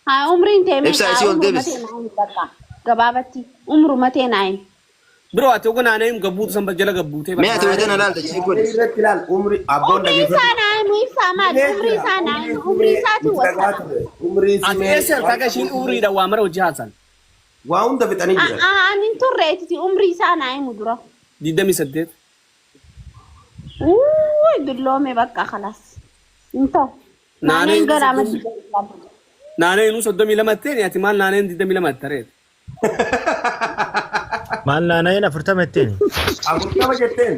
Haa umriin tee Ibsaa meeqa? isii ol Umruma deebis. tee naa himi bakka. Gabaabatti umruma tee naa himi. Biroo ati oga naanee gabbuutu san jala gabbuutee Mee ati wayita na laalta jedhee godhi. Irratti ilaal umri abboon Umrii isaa naa himu ibsaa maali? Umrii isaa naa himu. Umrii isaatu wasana. Umrii Ati eessa ergaa ishiin umriidha waa mara hojii haasan. Waa hunda fixanii jiran. Ani hin turreetiti umrii isaa naa himu dura. 28. Uuy dulloome bakka khalaas. Hin ta'u. Naanee Naaneen gara inuu amatti. Naanee inuu 32 ta'e ati maal naaneen 22 tareet. Maal naana'een 40 jetteen? 40 jetteen.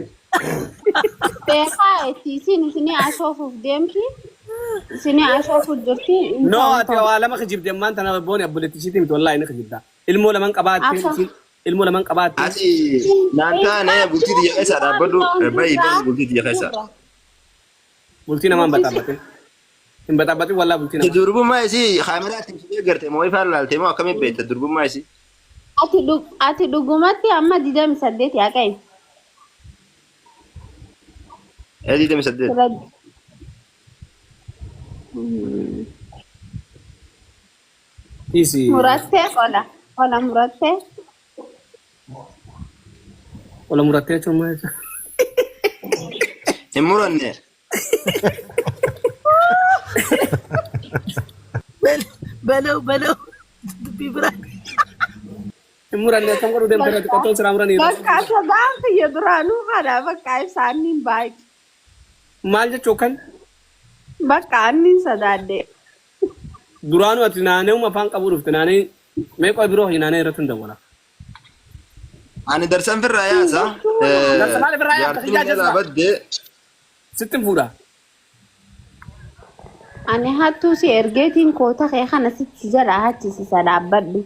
Beekaa itti isin isinii ashoofuuf deemti. Isinii ashoofuuf jirti. Hin No ta'u hin ati ta'u. waa lama kijibde ammaan tana booni abboleetti ishiitti miti wallaahi ni kijibda. Ilmoo laman qabaattee Akka. isiin ilmoo laman qabaattee. Ati naan taane bultii tiyya keessa dhaabbadhu. Bayi bayi bultii tiyya keessa. Bultii namaan baxaabatin. Hin baxaabatin wallaahi bultii namaa. Durbummaa isii kaameraa ittiin ishee garte moo ifaan laalte moo akkamiin beekta durbummaa isii? Ati dhugumatti amma 28 yaa qa'i. Ee 28. Dhiisi. Murattee qola. Qola murattee. Qola murattee jechuun maal jechuudha? Hin muranne. Baloo baloo dubbii biraa. Hin muranne akkam godhuu deemte irratti qottoon siraa muranii irra. Bakka sodaan kiyya duraanuu kana bakka ibsaanniin baay'ee. Maal jechuu kan Bakka anniin sodaadhe. duraanuu ati naanneuma afaan qabuu dhufte naanee mee qoy biroo naanee irratti hin dawwala. Ani darsan firraa yaasa. Darsa maal firraa yaafta? Jaartiin Kiyyaa jalaa jazba. badde. Sitti hin fuudha. Ani hattuu si ergeetiin koota kee kana sitti jalaa hachisiisa dhaabbadhu.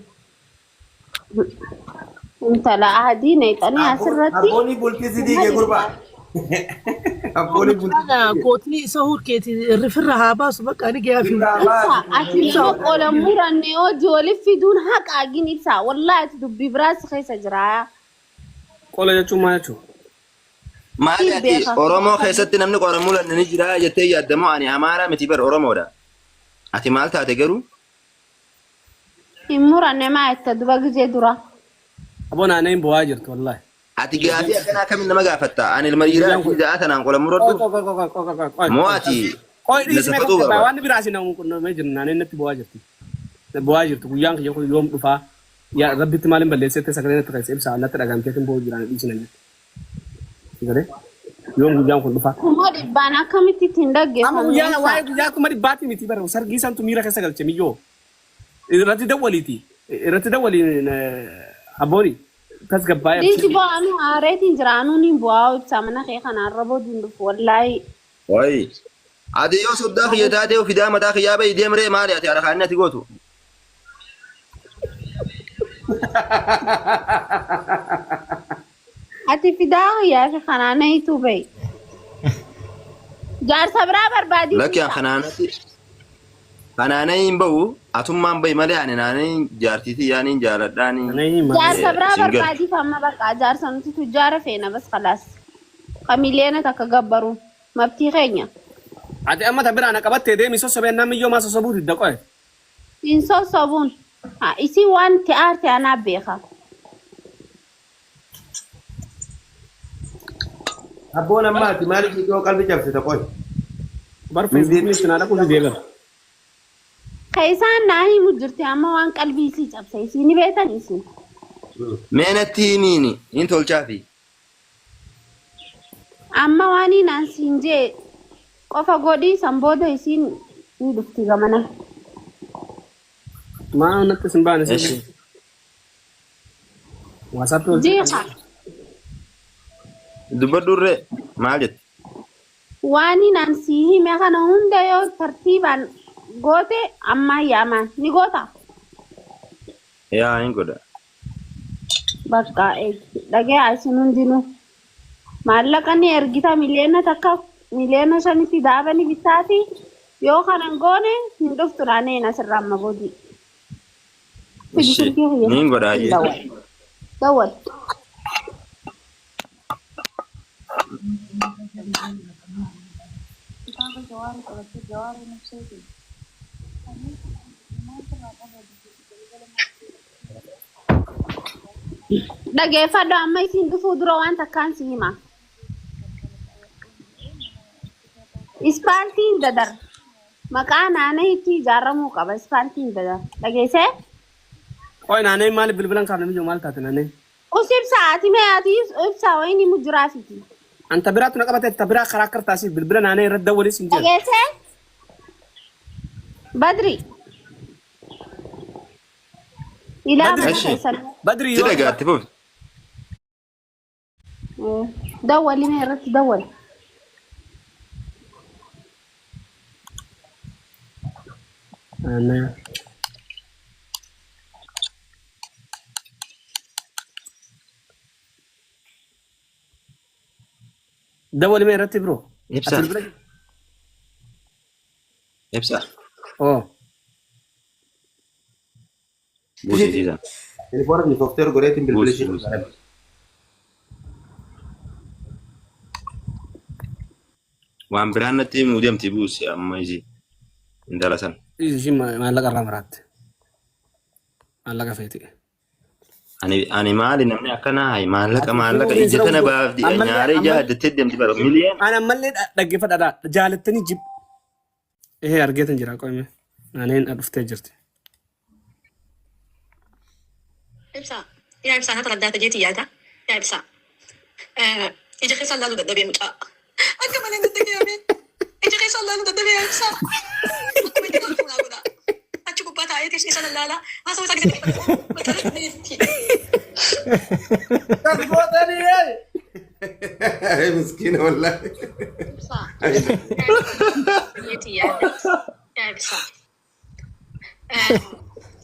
Intala adii neexanii asirratti. Abboonni bultii si diige gurbaa. Abboonni bultii Kana kootii isa hurkeeti rifirra haa baasu bakka ani gahaa fi. Ibsa ati nama qola muranne hojii waliif fiduun haqa agin ibsa wallahi ati dubbii biraas keessa jira. Qola jechuun maal jechuudha? Maali Siif ati beeka. Oromoo keessatti namni qola mulanne ni jira jettee yaadda moo ani Amaaraa miti bar Oromoodha. Ati maal taate garuu? Hin muranne maa jetta duba gizee dura. Aboo naanneen bo'aa jirtu wallaahi. Ati gaafii akkanaa akkamiin nama gaafatta? Ani ilma dhiiraa Guyyaan kun. fi ja'a tanaan qola Qoy muradhu. qoy qoy qoy qoy qoy qoy. Moo ati Qoy na dhiisi mee safatuu qoy barbaadda? waan biraa si nama qunnamee jiru naanneen natti bo'aa jirti. Bo'aa jirtu guyyaan kiyya kun yoom dhufaa? Yaa rabbitti maaliin balleessetti sagalee natti keessa ibsaa natti dhagahamteetiin bo'uu jiraan dhiisi nan jette. Sagalee yoom guyyaan kun dhufaa? 100,000 akkamitti ittiin Amma dhaggeeffannu guyyaa ibsa. waa'ee guyyaa 100,000 miti bara sargii santu miira keessa galche miyyoo. Irratti dawwaliiti. Irratti dawwali abbooni tasgabbaa'ee Dhiisi bo'aanuu aareetiin jira anuu niin bo'aa ibsaa mana kee kana arra booduun dhufu wallaahi. Wayi. Ati yoo soddaa kiyya taatee fidaa mataa kiyyaa bahi deemree maali ati harakaanni ati gootu? Ati fidaa kiyyaa fi kanaa nayituu bahi. Jaarsa biraa barbaadii Lakki an ibsaa. kanaanatti kanaanai hin bahu atummaan bahi malee ani naanai jaartii tiyyaaniin jaaladhaanii Jaarsa biraa siin galu. barbaadiif amma bakka jaarsa nuti tujjaara feena bas khalaas. Ka miliyoona takka gabbaru mabtii keenya. Ati amma ta biraa na qabattee deemi sossobee namni yoo maa sossobuu didda qoye. Hin sossobuun. Ha isii waan itti aarte anaa beeka. Abboon amma ati maaliif iddoo qalbii cabsita qoy. Bar feesbuukni itti naa dhaquu didee bara. Ka isaan naa himu jirti amma waan qalbii isii cabse isii ni beetan isin. Mee natti himiini hin tolchaafi. Amma waan naan siin jee qofa godhii san booda isiin ni dhufti gamana. Maa natti sin baane sin. Eshi. WhatsApp wal Jiiqa Dubbadhu irree maal jette? waan naan sii hime kana hunda yoo tartiibaan goote ammaa yaamaan ni goota. Yaa hin godha. Bakka dhagaya isin hundinuu maallaqa ni ergita 1 miliyoona 5 miliyoona daabani bittaati yoo kanan goone hin dhuftu naanneen asirraa amma boodii. Fidi Ishi silkii kiyya. niin godha hayyee. Dawwal. Dawwal. Kitaaba Jawaari qabattee Jawaariin ibseeti. Dhageeffadhu amma isiin dhufuu dura waan takkaan si hima. Ispaaltiin dadar maqaa naanayitti ijaaramuu qaba ispaaltiin dadar. Dhageessee? Qoy naanee maaliif bilbilan kaafne miyyoo maal taate naanee? Us ibsaa ati mee ati ibsaa wayiin himu jiraafiti. Anta biraatu na qabate ta biraa karaa kartaasiif bilbila naanee irratti dawwalis hin jiru. Dhageessee? Badri. Ilaa mana Eshi. keessan. Badri Si yoo dhagaatti fufi. Dawwali mee irratti dawwali. Naanee. Dawwali mee irratti biroo. Ibsa. Ati bilbila. Ibsa. Oo. Buusi isiisan. Telefoona fi soofteer godheetiin bilbila Buusi ishee. buusi. Waan biraan natti himuu deemti buusi amma isii. Intala sana. Ishiin maallaqa irraa maraatte. Maallaqa feeti. Ani maali namni akkanaa hayi maallaqa Ati maallaqa fuudhii ija sira tana fuudhu. baafti Ammallee nyaaree ija ammallee addattee deemti bara miliyoona. Ani ammallee dhaggeeffadha jaalattanii jib. Ehee argeetan jira qoyme. Naaneen dhuftee jirti. Ibsaa. Yaa ibsaa na taraddaata jeetii yaada. Yaa ibsaa. Ija keessaan laaluu dadhabee mucaa. Akka malee natti dhaga'ame. Ija keessaan laaluu dadhabee yaa ibsaa. Akkuma inni godhu naa godha. Achi gubbaa taa'ee teessoo isa lallaalaa. Haasawaa isaa keessatti beekti. Miskiina wallaahi. Ibsaa. Yaa ibsaa. Jeetii yaada. Yaa ibsaa.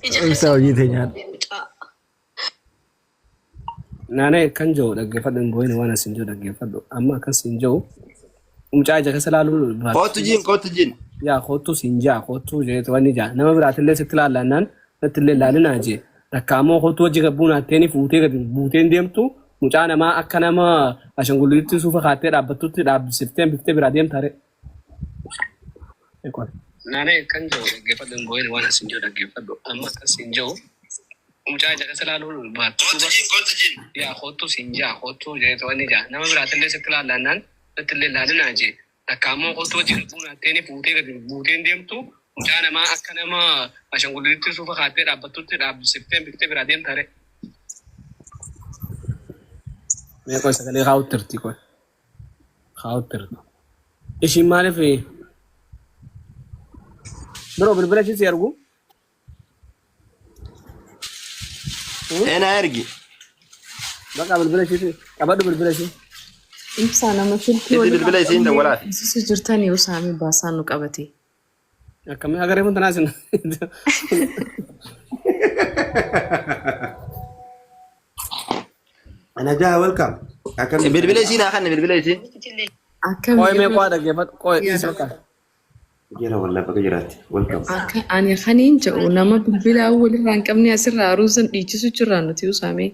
Ija Ibsaa keessaan hojii laaluu teenyaan. dadhabee mucaa. Naanee kan jiru dhaggeeffadhu hin boo'in waan asin jiru dhaggeeffadhu. Amma akkas hin jiru mucaa ija keessa laaluu Kootu jiin kootu jiin. Yaa kootu siin jaa kootu jeetu wanni jaa nama biraatillee sitti laallannaan natti illee laalinaa jee takka ammoo kootu hojii gabbuu naatteeni fuutee gadi buuteen deemtu mucaa namaa akka nama ashangulliitti suufa kaattee dhaabbattutti dhaabbisiftee biftee biraa deemta ree. Naanee kan jiru dhaggeeffadhu hin boo'in waan asin jiru dhaggeeffadhu amma akkas hin jiru mucaa ija keessa laaluu Kootu jiin kootu jiin. Yaa kootu siin jaa kootu jeetu wanni jaa nama biraatillee sitti laallannaan natti illee laalinaa jee takka ammoo kootu hojii gabbuu naatteeni fuutee gadi buuteen deemtu mucaa namaa akka nama ashangulliitti suufa kaattee dhaabbattutti dhaabbisiftee biftee biraa deemta ree. Mee qoy sagalee kaa'utti jirti qoy kaa'utti jirti. Ishiin maaliif biroo bilbila ishii si ergu? Eenaa ergi. Bakka bilbila ishii qabadhu bilbila ishii. Ibsaa nama silkii Itti walirraa bilbila isiin qabnee dawwalaati. dhiisisuu jirtanii usaamii baasaan nu qabate. Akkamii agaree kun tanaa isin. Ana jaa welcome. Akkam Bilbila isiin haa kanne bilbila isiin. Akkam Qoy mee yeroo qo'aa dhaggeeffadhu qoy dhiisi bakka. Jira wallahi bakka jiraatti. Welcome. akka ani kaniin jedhu nama bilbilaa walirraa hin qabne asirraa aruusan dhiichisu jirraa nuti usaamee.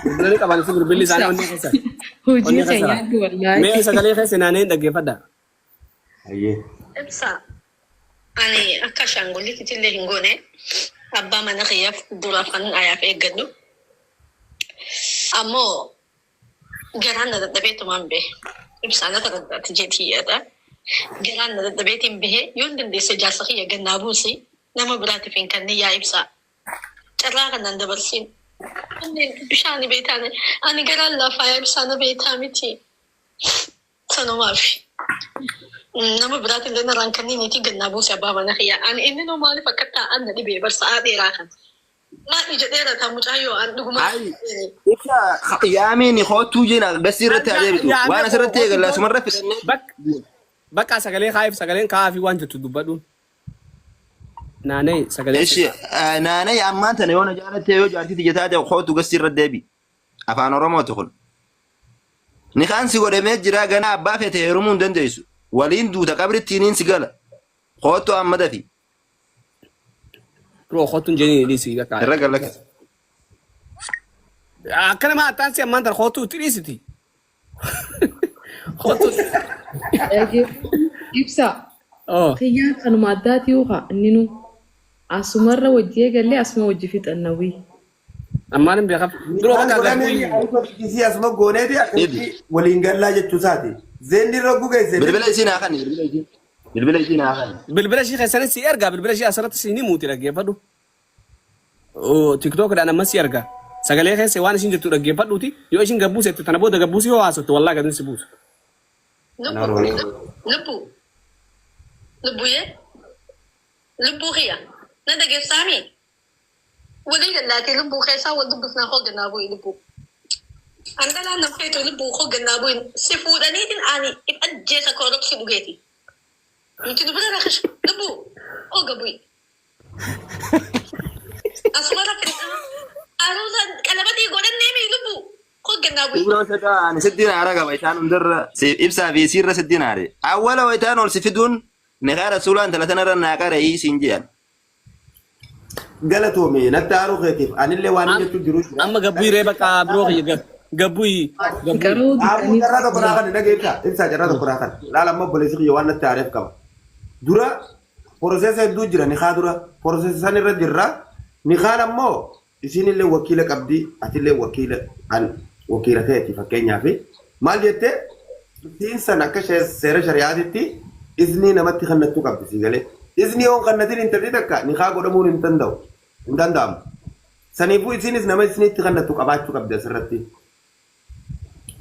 Bilbila ni qaban isin bilbilli isaanii Ibsaa onnee keessa. hojii Onnee kee keessa. nyaadhu wallaahi. Mee sagalee keessa naanee dhaggeeffadha. Hayyee. Ibsaa. Ani akka ashaangulliitti illee hin goone abbaa mana kiyyaaf duraaf kan ayaaf eeggadhu. Ammoo garaan na dadhabeetumaan bahe. Ibsaa na taraddaati jeetii yaada. Garaan na dadhabeetiin bahe yoon dandeesse jaarsa kiyya gannaa buusi nama biraatiif hin kennin yaa ibsaa. Carraa kanaan dabarsiin. Anneen bishaani beektaan ani garaan laafaa yaa ibsaa na beektaa miti. Sanumaaf nama biraatiin illee narraan kanneen gannaa buuse abbaa mana kiyyaa. Ani inni noo maaliif akka taa'an na dhibee bar sa'aa dheeraa kan. Maal ija dheerataa mucayyoo an dhuguma. Hayi ibsa yaamiin kootuu jiin gasii irratti haa deebitu. Waan asirratti eegalla asumarra fidannee. Bakka sagalee kaa'eef sagaleen kaa'aa fi waan jettu dubbadhu. Naanee sagalee. Ishi naanee ammaan tana yoo na jaalatte yoo jaartii tiyya taate kootu gasii irra deebi. Afaan Oromooti kun. Nikaan si godhamee jira ganaa abbaa feete heerumuu hin dandeessu. Waliin duuta qabrittiiniin si gala. Kootu amma dafi. Roo kootuun jenii dhiisi bakka. Irra galakkisa. Akka nama attaan si ammaan tana kootuu itti dhiisiti. Kootuu. Ibsaa Oh. kiyyaan kanuma addaati yookaan inni nu asumarra wajji eegallee asuma wajji fixannawii. Ammaan hin beekaf. Duroo Nikaan bakka godhamee gabbuu. aruusa biyyisii asuma gooneeti akkamitti waliin gallaa jechuu isaati. Zeenni irra gugeesse. Bilbila isiin haa kanni bilbila isiin. Bilbila isiin haa kanni. Bilbila ishii keessanis si ergaa bilbila ishii asirratti si ni muuti dhaggeeffadhu. TikTokdhaan ammas si erga. Sagalee keessa waan ishiin jirtu dhaggeeffadhuuti yoo ishiin gabbuu seette tana booda gabbuu si yoo haasofte wallaahi gadin si buusa. Lubbu lubbu lubbuyyee lubbuu kiyya na dhageessaami walii gallaatee lubbuu keessaa wal dubbifnaa koo gannaa bu'i lubbuu. An dhalaan nan feetu lubbuu koo gannaa bu'i si fuudhaniitiin ani if ajjeesa kooroksi dhugeeti. Nuti nu bira rakish lubbuu koo gabu'i. Asuma rakkina aruusa qalabatii godhannee mi lubbuu koo gannaa bu'i. Ibroon sadaa ani sittiin aara qaba isaan hundarra si ibsaa fi isiirra sittiin aare. Awwala wayitaan ol si fiduun nikaa rasuulaa intala tanarra naa qara'ii siin jedhan. Galatoomi natti aaruu keetiif anillee waan inni jechuu jiru jira. Amma gabbuu ree bakka biroo kiyya gabbuu gabbuu. Garuu Aabuu diddanii carraa tokko naa kanne dhagee ibsaa ibsaa carraa tokko naa kanne laala amma obboleessi kiyya waan natti aareef qaba. Dura poroseesa hedduu jira nikaa dura poroseesa san irra jirra nikaan ammoo isiinillee wakiila qabdi atillee wakiila an wakiila keeti fakkeenyaaf maal jettee isiin san akka seera shari'aatitti iznii namatti kannattuu qabdi sii galee iznii yoon kannatin intalli takka nikaa godhamuun hin danda'u hin danda'amu. Saniifuu isiinis nama isinitti kannattu qabaachuu qabdi asirratti.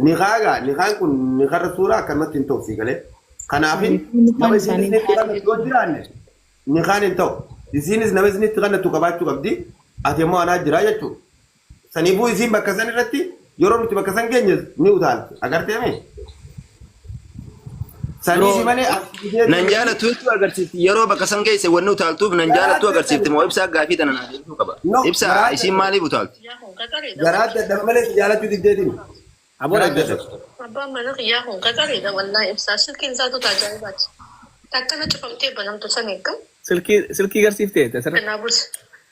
Nikaa gaa nikaan kun nikarra suuraa akkanumatti hin ta'u sii galee. Kanaaf nama nikaan isiin isaanii isinitti kannattu yoo jiraanne nikaan hin ta'u. Isiinis nama isinitti kannattu qabaachuu qabdi. Ati immoo anaa jira jechuudha. Saniifuu isiin bakka san irratti yeroo nuti bakka san geenye ni utaalti. Agartee mee? Saniifi malee as Nan jaalattu jechuu agarsiifti yeroo bakka san geesse wanni utaaltuuf nan jaalattu agarsiifti moo ibsaa gaafii tana naa deebisuu qaba. No, Ibsaa garaa isiin maaliif utaalti? Yaa kun qaxareedha garaa wallaahi. dadhaba malee si jaalachuu diddeetiin. Aboo Garaa dhaggeeffadhu. dadhaba. Abbaan mana kiyyaa kun qaxareedha wallaahi ibsaa silkiin isaatu ajaa'ibaati. Takkana cufamtee banamtu san eegga. Silkii silkii garsiiftee asirratti. Gannaa bulsi.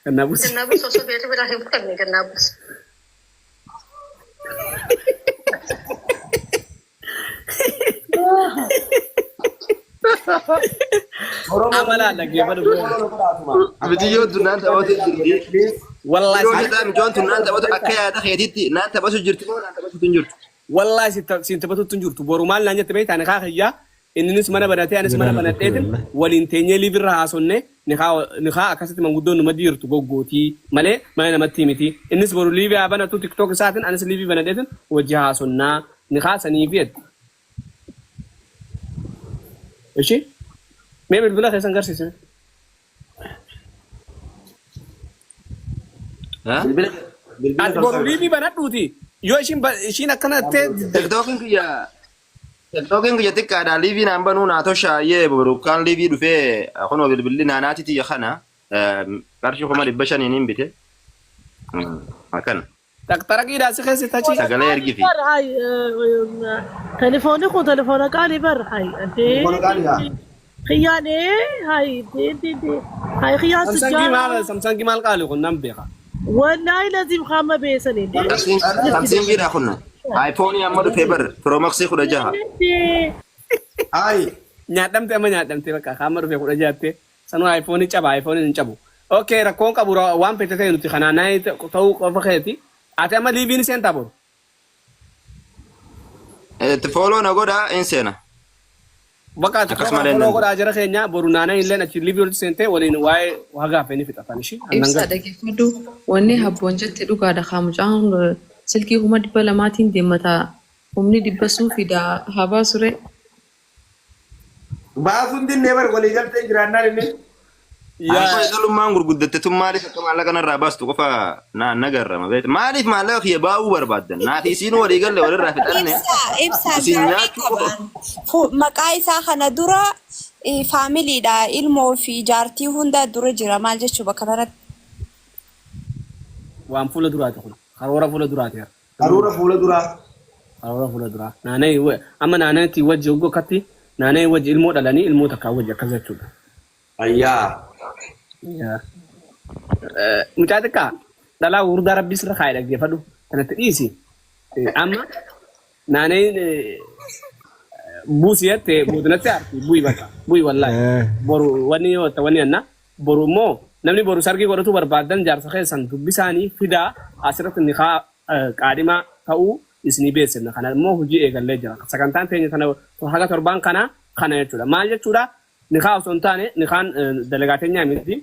Gannaa buusi. Gannaa bulsi osoo beekuu biraa hin fudhanne gannaa bulsi. Amala dhaggeeffadhu biroo. Miciyyoon tun naan taphatu jirti. Wallaahi Yeroo jedhaa miciyyoon tun naan taphatu akka yaada keetitti naan taphatu jirti moo naan taphatu hin jirtu? Wallaahi siin taphatutti hin jirtu. Boru maal naan jette beektaa nikaa kiyyaa inninis mana banatee anis mana banadheetin waliin teenyee liivirra haasonne nikaa akkasitti manguddoon nu maddi jirtu goggootii malee mana namatti miti. Innis boru liivii haa banatu tiktook isaatiin anis liivii banadheetin wajji haasonnaa nikaa saniifi jette. Ishi mee bilbila keessan garsiisi. Bilbila bilbila Ati boru liivii banadhuuti yoo ishiin ishiin akkana ta'e Tiktookiin kiyya Tiktookiin kiyya xiqqaadha liivii naan banuu naa toshaayyee boru kaan liivii dhufee kunoo bilbilli naanaati tiyya kana qarshii 500,000 hin bite. Akkana. Xaqxaraqiidhaa si keessa tachi. Sagalee ergifi. Bar hay telefoonni kun telefoona qaalii bar hay Telefoona qaalii haa. Kiyyaan ee hay hay kiyyaan Samsungii maal sujjaara Samsungii maal qaali kun nan beeka. wallahi lazim qaama beesanii Samsingiidha kun. iPhone amma dhufee bar Pro Max 16. Ayi. Nyaadhamte amma nyaadhamte bakka qaama dhufee 16tte sanuu iPhone caba iPhone hin cabu. Okay rakkoon qabu waan fete ta'e nuti kanaa naayii ta'uu qofa keeti. Ati amma liiviin seentaa boru. Itti fooloo na godhaa hin seena. Bakka ati Akkasumallee follow nan- godhaa jara keenya boru naanaa illeen achi liivii walitti seentee waliin waa'ee hagaa feeni fixatan ishii. Ibsaa dhaggeeffadhu wanni habboon jette dhugaadha kaa mucaan silkii 200,000 deemata humni dhibba suufiidha haa baasure. Baasuun dinnee bar walii galtee jiraannaan inni. Akkuma ijoolummaan gurguddatte tun maaliif akka maallaqa narraa baastu qofa na nagarrama beekta. Maaliif maallaqa kiyya baa'uu barbaaddan? Naa fi isiin walii galle walirraa fixanne. Ibsaa ibsaa Isin gaarii nyaachuu qofa. qaban. Maqaa isaa kana dura faamiliidha ilmoo fi jaartii hunda dura jira maal jechuu bakka kanatti. Waan fuula duraati kun karoora fuula duraati. Karoora fuula duraa. Karoora fuula duraa. Naanee amma naanee wajji hoggoo akkatti naanee wajji ilmoo dhalanii ilmoo takkaa wajji akkas jechuudha. Ayyaa. Yaa. Mucaa xiqqaa dhalaa gurguddaa rabbii sirra kaa'e dhaggeeffadhu. Kanatti dhiisi. Amma naaneen buusi jette boodinatti aarti bu'i bakka bu'i wallaahi. Boru wanni yoo ta'e wanni anna boru immoo Namni boru sargii godhatu barbaaddan jaarsa keessan dubbisaanii fidaa asirratti nikaa qaadhimaa ta'uu isinii beeksifna. Kana immoo hojii eegallee jira. Sagantaan teenya tana haga torbaan kana kana jechuudha. Maal jechuudha? Nikaa osoo hin taane nikaan dalagaa teenyaa miti.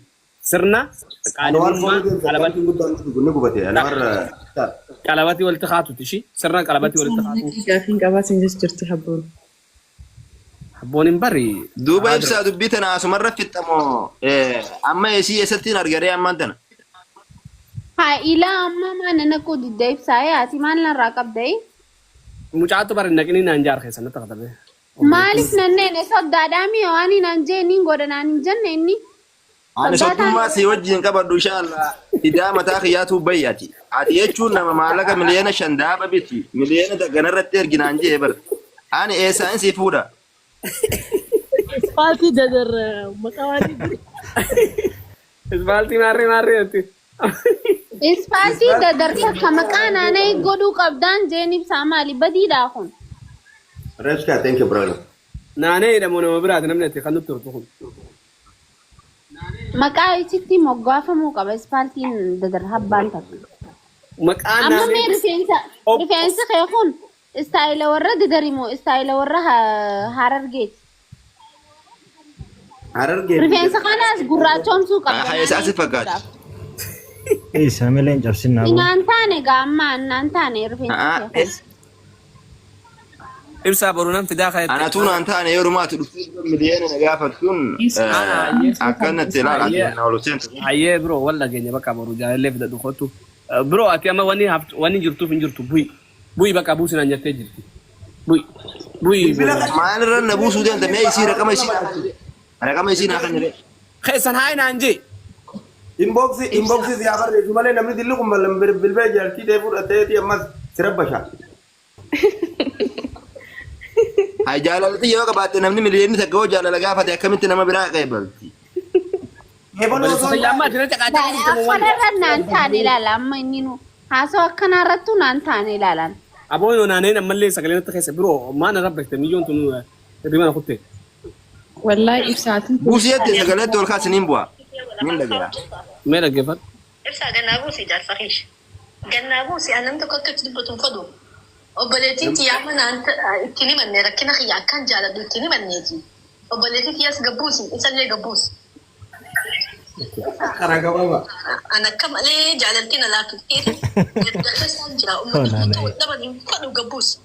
Sirna Anwaar qaadhimummaa foolii deemsa. qalabatii Qalbiin guddaan ni gubate. Anwaar qalabatii walitti kaatuti ishii. Sirna qalabatii walitti kaatu. Gaafiin qabaatiin jirti habboon. Abboon hin barri. Duuba ibsaa dubbii tana asumarra fixxamoo amma isii eessattiin argaree ammaan tana. Haa ilaa amma maal nana koo didda ibsaa ati maal narraa qabda? Mucaatu bari naqinii naan jaar keessa natti katabe. Maaliif nanneen soddaadhaa mi'a waan hin jee niin godha naan hin jenne inni. Ani Soddaa sottummaa taate. si wajjin qabadhu inshallah. Idaa mataa kiyyaatu bayi ati. Ati jechuun nama maallaqa 5 miliyoona daaba biti. Miliyoona ganarratti erginaan jee bar. Ani eessaan si fuudha? Ispaaltii dadar maqaa waan jiru. Ispaaltii maarree maarree jetti. Ispaaltii dadarsa ka maqaa naanee godhuu qabdaan jeen ibsaa maali badiidhaa kun. Reshka, thank you brother. Naanee jedhamu nama biraati namni ati kan nutti hortu kun. Maqaa isitti moggaafamuu qaba ispaaltiin dadar habbaan takka. Maqaan Amma naanee. mee rifeensa rifeensi kee kun istaayila warra dadarimoo istaayila warra harargeeti. Harargee. Rifeensa kanaas gurraachoomsuu qabda Haa eessaa naanee si fakkaatu? godhuudhaaf. Isa malee hin cabsinaa boo. Naan taane gaammaa naan taane rifeensi kee kun. Ibsaa boru nan fidaa kaa'etti. Anatu naan taane yeroo ati dhuftee miliyoona na gaafattuun akkanatti ilaala na ol seentu. Ayyee biroo wal dhageenya bakka boru jaalallee fidadhu kottu. Biroo ati amma wanni wanni jirtuuf hin jirtu bu'i. Bu'i bakka buusinaan jettee jirti. Bu'i. Bu'i. Maalirra na buusuu deemta mee isii raqama isii naa kenni. Raqama isii naa kenni. Keessan haa naan jee. Inboxii inboxii si haa barreessu malee namni dilli kun ballan bilbila jaartii ta'e fudhateeti ammas si rabbasha. Haa jaalalatti yoo qabaatte namni 1 miliyoona yoo jaalala gaafate akkamitti nama biraa qeebalti? Eebaloo osoo hin Amma ati na caqaachaa jirtu moo wanni? Akkanarra naan taane ilaala amma inni nu haasoo akkanarrattu naan taane ilaalan. Aboo yoo naaneen ammallee sagalee natti keessa biroo maa na rabbiste miyyoon tun hirriba na kutte. Wallahi ibsaatiin Buusii jette sagaleetti ol kaasiniin bu'a. Nin dhagaya. Mee dhaggeeffadhu. Ibsaa gannaa buusi jaarsa keessa. Gannaa buusi annan tokko akka itti dubbatu hin fedhu. Obboleettiin tiyyaa mana ittiin himanne rakkina kiyya akkaan jaaladhu ittiin himanneeti. Obboleettii tiyyaas gabbuusi isallee gabbuusi. Karaa gabaabaa. An akka malee jaalaltiin alaa fixxeeti gadda keessaan jira uummanni guutuu wal dhaban hin fedhu gabbuusi.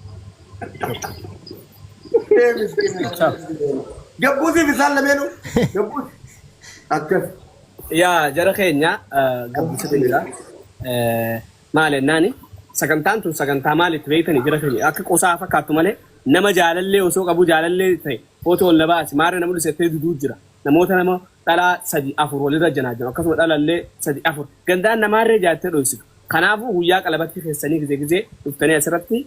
Gabbuusiif isaan lameenuu. Gabbuusi. Akkas. Yaa jara keenya gabbisatu jira. Maal jennaani sagantaan tun sagantaa maalitti beektanii jara keenya akka qosaa fakkaattu malee nama jaalallee osoo qabu jaalallee ta'e footoo ol baasi maarree nama dhusettee duduu jira. Namoota nama dhalaa sadi afur walirra janaa jiru akkasuma dhalallee sadi afur gandaan namaarree jaattee dhoysitu. Kanaafuu guyyaa qalabatii keessanii gizee gizee dhuftanii asirratti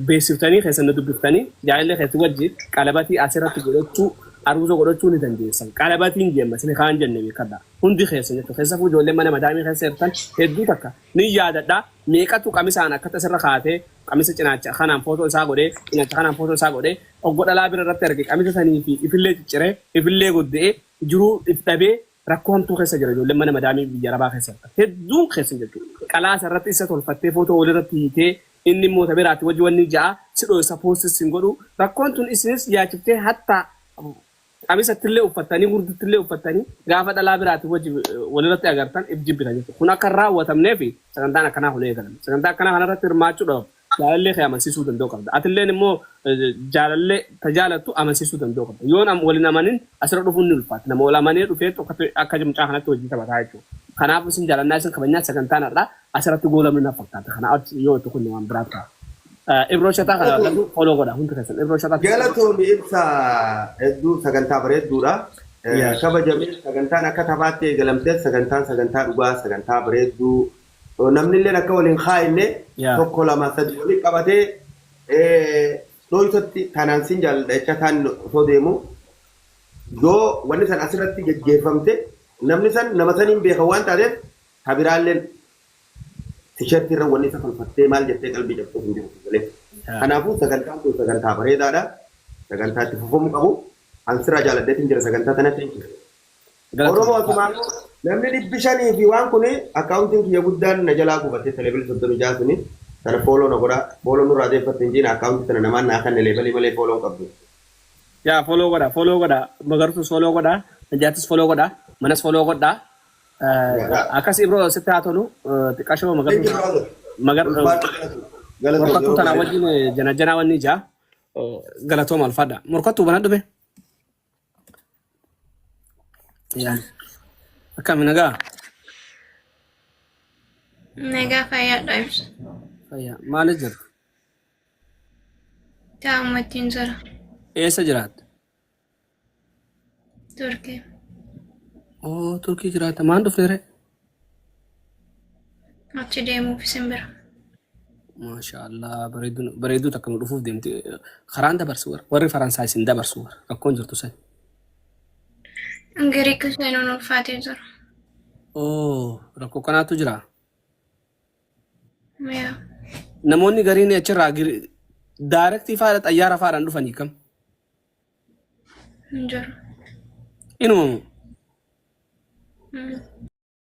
beeksiftanii keessan na dubbiftanii jaalallee keessi wajji qalabatii asirratti godhachuu aruuza godhachuu ni dandeessan. Qalabatiin jeemma isin kaan jenne beekadha. Hundi keessan jechuudha. Keessafuu ijoolleen mana madaamii keessa jirtan hedduu takka ni yaadadha. Meeqatu qamisaan akkatti asirra kaatee qamisa cinaacha kanaan footoo isaa godhee cinaacha kanaan footoo isaa godhee obbo dhalaa bira irratti arge qamisa sanii fi ifillee cicciree ifillee godda'ee jiruu if dhabee rakkoo hamtuu keessa jira ijoolleen mana madaamii biyya arabaa keessa jirtan. Hedduun keessan jechuudha. Qalaasa irratti isa tolfattee footoo walirratti hiitee inni immoo ta biraatti wajji wanni ja'a si dhoysa poostis hin godhu. Rakkoon tun isinis yaachiftee hatta qamisattillee uffattanii gurduttillee uffattanii gaafa dhalaa biraatti wajji walirratti agartan if jibbitan jechuudha. Kun akka hin raawwatamneef sagantaan akkanaa kun eegalame. Sagantaa akkanaa kanarratti hirmaachuudhaaf jaalallee kee amansiisuu danda'u qabda. Atilleen immoo jaalallee tajaalattu amansiisuu danda'u qabda. Yoon waliin amanin asirra dhufuun ni ulfaata. Nama wal amanee dhufee akka mucaa kanatti hojii taphataa jechuudha. Kanaaf isin jaalannaa isin kabajnaa sagantaan har'aa asirratti goolamni na fakkaata. Kana achi yoo itti kun waan biraa ta'a. Ibroo Shataa kana follow godha hundi keessan. Ibroo Shataa. Galatoomi ibsa hedduu sagantaa bareedduudha. Kabajamee sagantaan akka taphaatti eegalamtee sagantaan sagantaa dhugaa sagantaa bareedduu namni illee akka waliin kaa'inne tokko lama sadi waliin qabatee dhoysatti tanaan sin jaalladha jecha taan osoo deemu yoo wanni san asirratti geggeeffamte namni san nama saniin beeka waan taateef tabiraalleen tishertii irra wanni isa tolfattee maal jettee qalbii cabsuuf hin jiru galee. Kanaafuu sagantaan kun sagantaa bareedaadha. Sagantaa itti fufamuu qabu. An sirraa jaaladheetiin jira sagantaa kanatti. Oromoo Galatooma. asumaan namni 500 fi waan kun akkaawuntiin kiyya guddaan na jalaa gubatee telebilii 36 suni sana follow na godhaa follow nurraa deeffatte hin jiin akkaawuntii sana namaan naa kanne leebalii malee follow hin qabdu. Yaa follow godha follow godha Magartuus follow godha Najaatis follow godha manas follow godha. Akkas Ibroo sitti haa tolu xiqqashoo Thank Magartuu you brother. Magar Ulfaadhu galatoom. Galatoom morkattuu yeroo tanaa bareedaa. wajjin jana janaa wanni ijaa galatooma alfaadha. Morkattuu bana dhume. Yaa akkami nagaa? Nagaa fayyaadha ibsa. Fayyaa maaliif jirta? Taa'ummattiin jira. Eessa jiraatta? Turkii. Oo Turkii jiraatta maan dhufne ree? Achi deemuuf isin bira. Maashaallah bareedduu bareedduu takka nu dhufuuf deemti. Karaan dabarsu warra warri Faransaay isin dabarsu warra rakkoon jirtu sani. Giriik seenuun ulfaatee jira. Oo rakkoo kanaatu jira. Yaa. Namoonni gariin achirraa daarektii faadha xayyaara faadhaan dhufanii kam? Hin jiru. Inumamu.